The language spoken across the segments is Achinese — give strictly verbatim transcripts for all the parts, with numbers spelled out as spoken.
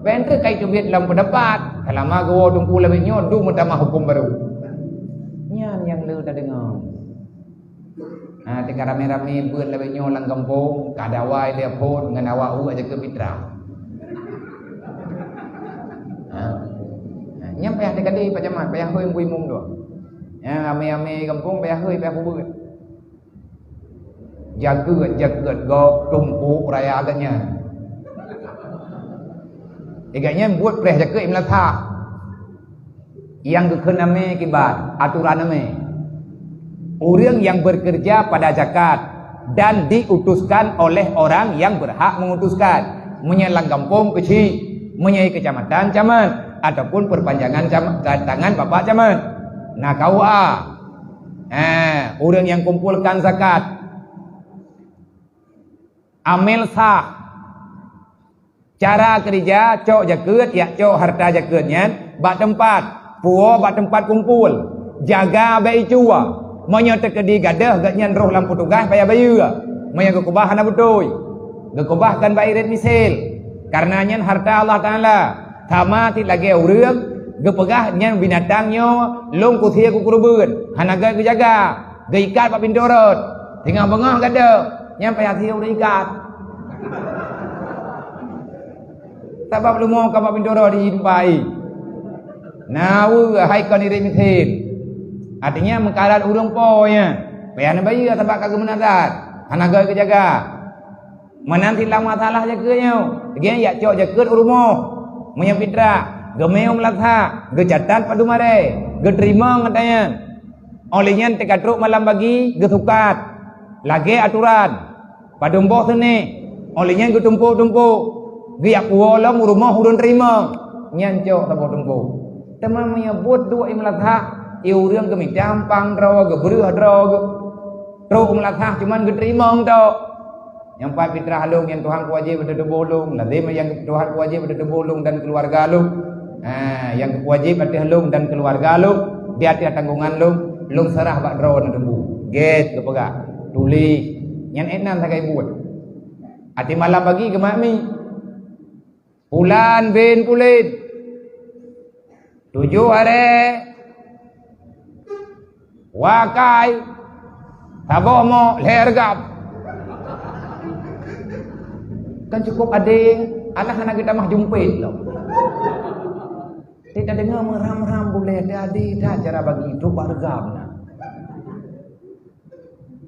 Ban treuk kai teubiet lam peundapat, seulama geuwoe teungku lawét nyoe dum meutamah huköm barô. Nyan nyang le tadeungoe. Ha, teuka ramé-ramé beuet lawét nyoe lam gampông, ka dawai lé phon ngon awak uek jeuet keu fitrah. Ha. Ha, nyan payah teuka deh Pak Camat, payah hôi bui mum dua. Nyan ramé-ramé gampông payah hôi, payah peubeuet. Jakeuet-jakeuet gob tumpôk raya geuh nyan. Geuh nyan buet preh jakeuet i meulasah. Nyang geukheun amé kiban, aturan amé. Ureuëng nyang bekerja pada zakat dan diutuskan oleh orang yang berhak mengutuskan. Meunyoe lam gampông keuchik, meunyoe kecamatan camat, ataupun perpanjangan cam-, tangan bapak camat. Na K U A. Ha, ureuëng nyang kumpulkan zakat. Amil sah. Cara keurija, cok jakeuet, yak cok harta jakeuet nyan bak teumpat, puwoe bak teumpat kumpul, jaga bèk icue. Meunyoe teukeudi gadôh, geuhnyan roh lam petugas payah bayeue. Meunyoe geukeubah hana beutôi, geukeubah kon bak irit misil, kareuna nyan harta Allah Taala. Sama cit lagèe ureuëng geupeugah nyan binatang nyoe lôn kusie kukeureubeuen, hana göt geujaga, geuikat bak pintoe rot, singoh beungoh gadôh, nyan payah sie ureuëng ikat. Sabab leumo ka bak pintoe rot di tempat. Na weueh hai kon irit misil. Artinya meukarat ureuëng po nyan, payah neubayeue sabab ka geumeunazar, hana göt geujaga. Meunan cit lam masalah jakeuet nyoe, geuhnyan yak cok jakeuet u rumoh. Meunyoe fitrah, geumé u meulasah, geucatat padum aré, geuteurimong gata nyan. Óh lheueh nyan teuka trok malam bagi, geusukat lagèe aturan. Padum boh seunéh, óh lheueh nyan geutumpôk-tumpôk, geuyak puwoe lom u rumoh ureuëng teurimong. Nyan cok saboh tumpôk. Teuma meunyoe buet duek i meulasah, i ureuëng geumita umpang droe, geubreueh droe, geu-, trok u meulasah cuman geuteurimong tok. Nyang pat fitrah lôn, nyang Tuhan peuwajéb ateueh tuboh lôn, lazem nyang Tuhan peuwajéb ateueh tuboh lôn dan keuluwarga lôn. Ha, nyang peuwajéb ateueh lôn dan keuluwarga lôn, di ateueh tanggongan lôn, lôn seurah bak droe neuteumbu. Gét geupeugah, tuléh. Nyan ék nan sagai buet. Até malam bagi geumat mi. Pulan bin pulit. Tujoh aré, wakai, saboh mok, lhèe reugab. Kan cukup adé, alah hana geutamah jumpét lom. Teuka deungoe meuram-ram bulèe, teuka adé that cara bagi, trok bak reugab na.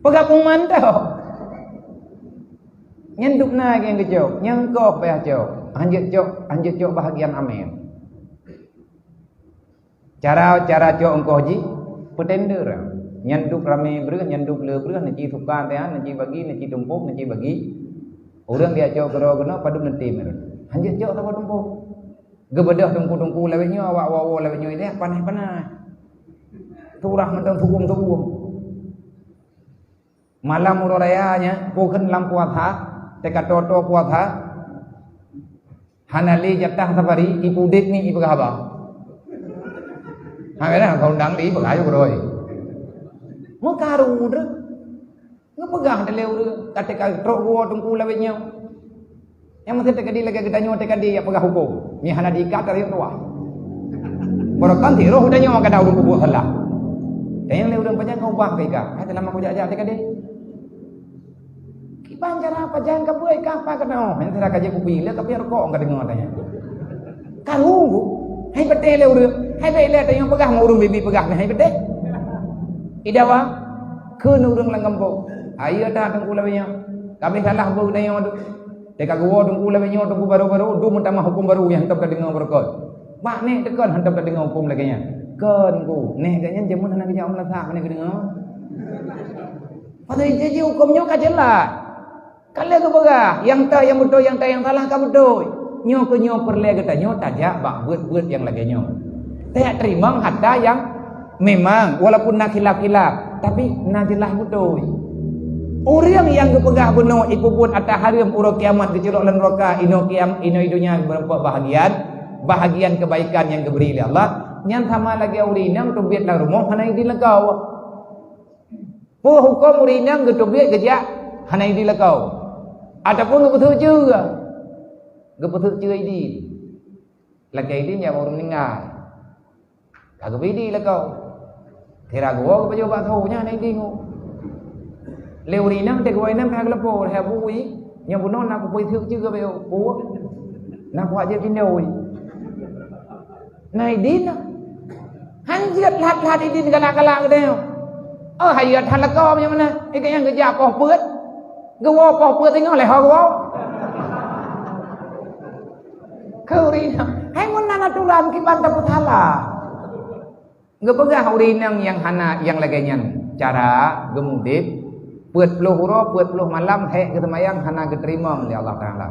Peugah peunguman tau. Nyan dubna nyang geucok, nyang koh payah cok. Hanjeuet cok, hanjeuet cok bahagian amé. Cara, cara cok eungkoh jih, peutender. Nyan dub ramé breueh, nyan dub le breueh, neuci suka teuan, neuci bagi, neuci tumpôk, neuci bagi. Ureuëng dia cok keudroe keunoe padub neutem. Hanjeuet cok saboh tumpôk. Geubeudôh teungku-teungku lawét nyoe, awak woe-woe lawét nyoe idéh panas-panas. Surah mantong suguem-suguem. Malam uroe raya nyan, peue kheun lam puasa, teuka toe-toe puasa, hana lé jatah safari, ipeudeb ni ipeugah haba. Ha, kadang ka undang di ipeugah ayo keudroe. Meukaru deh. Geupeugah lé ureuëng, ka teuka trok geuwoe teungku lawét nyoe. Nyang meusti teukeudi lagèe geutanyoe teukeudi yak peugah huköm. Nyan hana diikat tarek tuah. Barokon tiroh geutanyoe ka daun kubu salah. Dan nyang lé ureuëng pajan ka ubah keu ikah. Hai dalam aku jak-jak teukeudi. Kiban cara pajan ka beuet ka apa keunoe. Nyang sira ka jeuet kupi le ka pier rukok ka deungoe tanya. Karu, hai beuteh lé ureuëng. Hai bèk lé tanyoe peugah ngon ureuëng bibi peugah hai beuteh. Idawa, kheun ureuëng lam gampông. Ayo ta teungku lawét nyoe. Ka abéh salah beuh geutanyoe tu. Teuka geuwoe teungku lawét nyoe teungku barô-barô, dum meutamah huköm barô nyang hantom tadeungoe beureukat. Mak nèk teukon hantom tadeungoe huköm lagèe nyan. Kon ku, nèh geuh nyan jameun hana geujak u meulasah, hana geudeungoe. Padahai janji huköm nyoe ka jeulaih. Ka lheueh geupeugah, nyang toh nyang beutôi, nyang toh nyang salah ka beutôi. Nyoe keuh nyoe peureulèe geutanyoe tajak bak buet-buet nyang lagèe nyoe. Tajak teurimong hata nyang memang, walaupun na khilaf-khilaf, tapi na jeulaih beutôi. Ureuëng nyang geupeugah bunoe ipeubuet ata hareuem uroe kiamat geucurok lam neuraka, inoe kiam-, inoe donya meureumpok bahagian, bahagian kebaikan nyang geubri lé Allah, nyan sama lagèe ureuëng inong teubiet lam rumoh hana idin lakoe. Peue huköm ureuëng inong geuteubiet geujak hana idin lakoe? Ataupun geupeuseuk ceue? Geupeuseuk ceue idin. Lakée idin jak bak ureuëng meuninggai. Ka geubri idin lakoe. Sira geuwoe geupajoh bakso, nyan na idin nyoe. Lé ureuëng inong, teuka ureuëng inong ka geuleupo, hai bui, nyang bunoe na kupeue teuk cit geupajoh, na kuhak jeuet pindoi. Na idin na. Han jeuet that-that idin galak-galak geutanyoe. Oh, hayeu that lakoe meunyoe meunan. Ikeu nyang geujak poh peuet. Geuwoe poh peuet singoh lé ho geuwoe. Keu ureuëng inong, hai meunan aturan kiban tapeusalah. Geupeugah ureuëng inong nyang hana, nyang lagée nyan cara geumudeb, peuet ploh uroe, peuet ploh malam hék geuseumayang hana geuteurimong lé Allah Taala.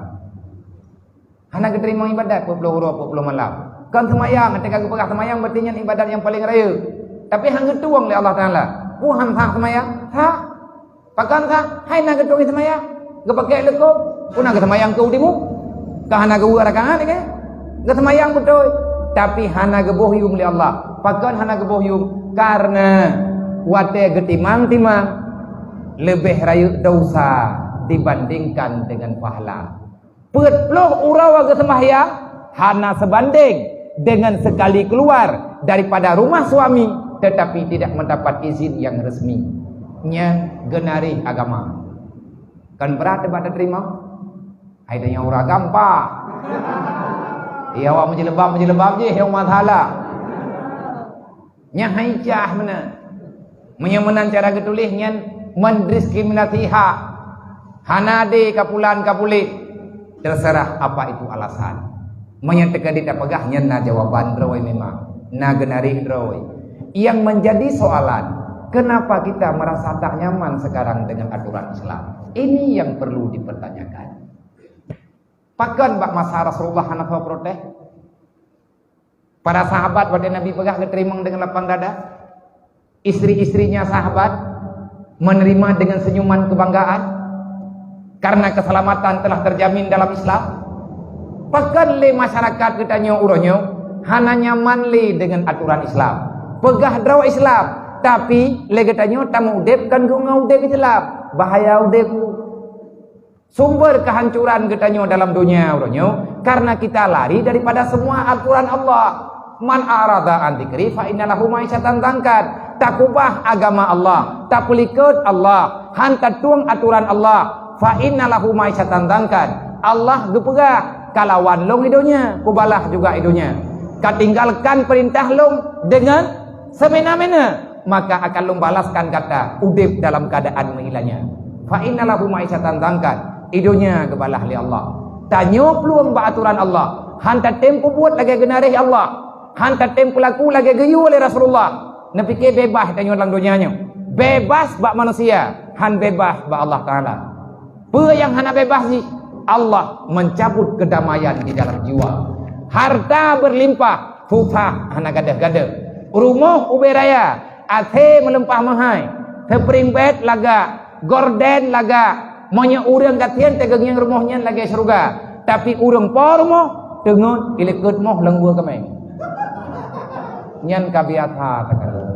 Hana geuteurimong ibadat peuet ploh uroe, peuet ploh malam. Kon seumayang, teuka geupeugah seumayang berarti nyan ibadat nyang paleng rayeuk. Tapi han geutueng lé Allah Taala. Peue han sah seumayang? Sah. Pakon sah? Hai na geutueng seumayang. Geupakée leuko. Peue na geuseumayang keu u timu? Ka hana geuweuek rakaat lagée. Geuseumayang beutôi. Tapi hana geuboh yum lé Allah. Pakon hana geuboh yum? Karena watée geutimang-timang leubeh rayeuk dosa dibandingkan dengan pahala. Peuet ploh uroe geuseumbahyang hana seubandéng dengan sekali keluar daripada rumah suami, tetapi tidak mendapat izin yang resmi. Nyan geunarih agama. Kan brat bak tateurimong? Hai tanyoe ureuëng agam pa. Ya, awak meujeuleuba-meujeuleuba jih nyang masalah. Nyan hai cah meunan. Meunyoe meunan cara geutuléh nyan mendiskriminasi hak. Hana adé ka pulan ka puléh. Terserah apa itu alasan. Meunyoe teuka di tapeugah nyan na jawaban droe memang. Na geunarih droe. Yang menjadi soalan, kenapa kita merasa tak nyaman sekarang dengan aturan Islam? Ini yang perlu dipertanyakan. Pakon bak masa Rasulullah hana soe protes? Para sahabat watée Nabi peugah geuteurimong dengan lapang dada. Istri-istrinya sahabat menerima dengan senyuman kebanggaan karena keselamatan telah terjamin dalam Islam. Pakon lé masyarakat geutanyoe uroe nyoe hana nyaman lé dengan aturan Islam. Peugah droe Islam, tapi lé geutanyoe tameuudeb kon geuh ngon udeb Islam. Bahaya udeb. Sumber kehancuran geutanyoe dalam dunia uroe nyoe karena kita lari daripada semua aturan Allah. "Man a'rada an dzikri fa inna lahu ma'isyatan dhankan." Takubah agama Allah, tapeulikot Allah, han tatueng aturan Allah, fa inna lahu ma'isyatan dhankan. Allah geupeugah, "Kalawan lôn i donya, kubalah juga i donya. Katinggalkan perintah lôn dengan semena-mena, maka akan lôn balaskan gata udeb dalam keadaan meuhilanya." Fa inna lahu ma'isyatan dhankan. I donya geubalah lé Allah. Tanyoe plueng bak aturan Allah. Han tatem peubuet lagée geunarih Allah. Han tatem peulaku lagée geuyue lé Rasulullah. Neupike bebas tanyoe lam donya nyoe. Bebas bak manusia, han bebas bak Allah Taala. Peue nyang hana bebas jih? Allah mencabut kedamaian di dalam jiwa. Harta berlimpah, susah hana gadeh-gadeh. Rumoh ubé raya, AC meuleumpah meuhai, spring bed lagak, gorden lagak. Meunyoe ureuëng gasien teugeungieng rumoh nyan lagée syeuruga, tapi ureuëng po rumoh teungeut ilikot moh lam gua keumeng. Nyan ka biasa takalon.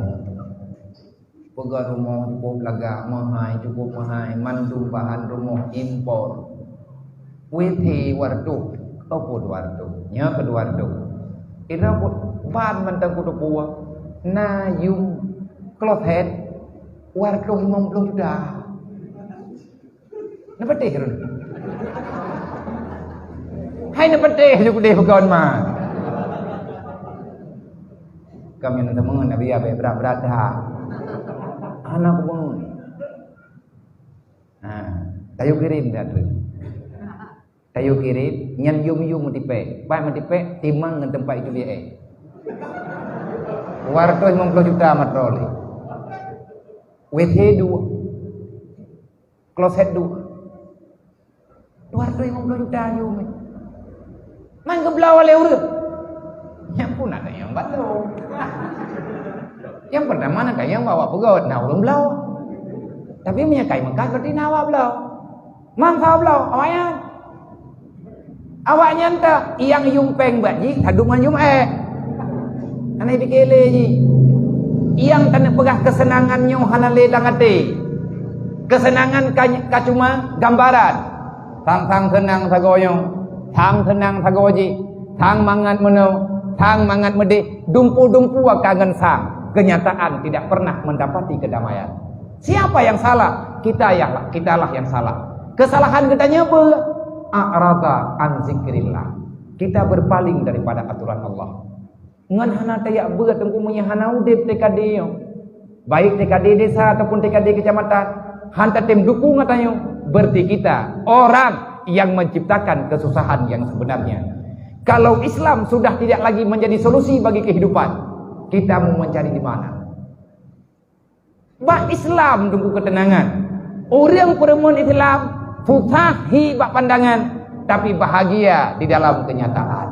Peugah rumoh cukup lagak, meuhai cukup meuhai, mandum bahan rumoh impor. WC dua ratus, oh, dua ratus. Nya ke dua ratus. Ira ban mantong kuteupue, na yum kloset dua ratus lima puluh juta. Neupatéh rot. Hai neupatéh ju keudeh peukon ma. Kami na teumé Nabi ya brat-brat dah. Anak pun. Ha, tayu kirim dah tu. Tayu kirim, nyan yum-yum meutipék. Pat meutipék, timang ngon teumpat itu biaya. Dua ratus lima puluh juta matroli. WC dua. Kloset dua. Dua ratus lima puluh juta yum. Man geubloe lé ureuëng. Nyang pun ada nyang balu. Nyang pertama na nyang bawa peugöt na ureuëng bloe. Tapi meunyoe kai meukat berarti na awak bloe. Man sa bloe, awaknyan. Awaknyan ta nyang yum péng bak jih, sadum ngon yum ék. Hana dikele jih. Nyang taneuk peugah keuseunangan nyoe hana lé lam até. Keuseunangan ka, ka cuma gambaran. Sang-sang seunang sagoe nyoe, sang seunang sagoe jih. Sang mangat meunoe, sang mangat meudeh, dumpu-dumpu ka ngon sang. Kenyataan tidak pernah mendapati kedamaian. Siapa yang salah? Kita yang, kitalah yang salah. Kesalahan geutanyoe peue? A'rada an zikrillah. Kita berpaling daripada aturan Allah. Ngon hana tajak beuet teungku meunyoe hana udeb T K D nyoe. Baik T K D desa ataupun T K D kecamatan, hana tatem dukung geutanyoe, berarti kita orang yang menciptakan kesusahan yang sebenarnya. Kalau Islam sudah tidak lagi menjadi solusi bagi kehidupan, kita mau mencari di mana? Bak Islam teungku ketenangan. Ureuëng peureumeun Islam susah hi bak pandangan, tapi bahagia di dalam kenyataan.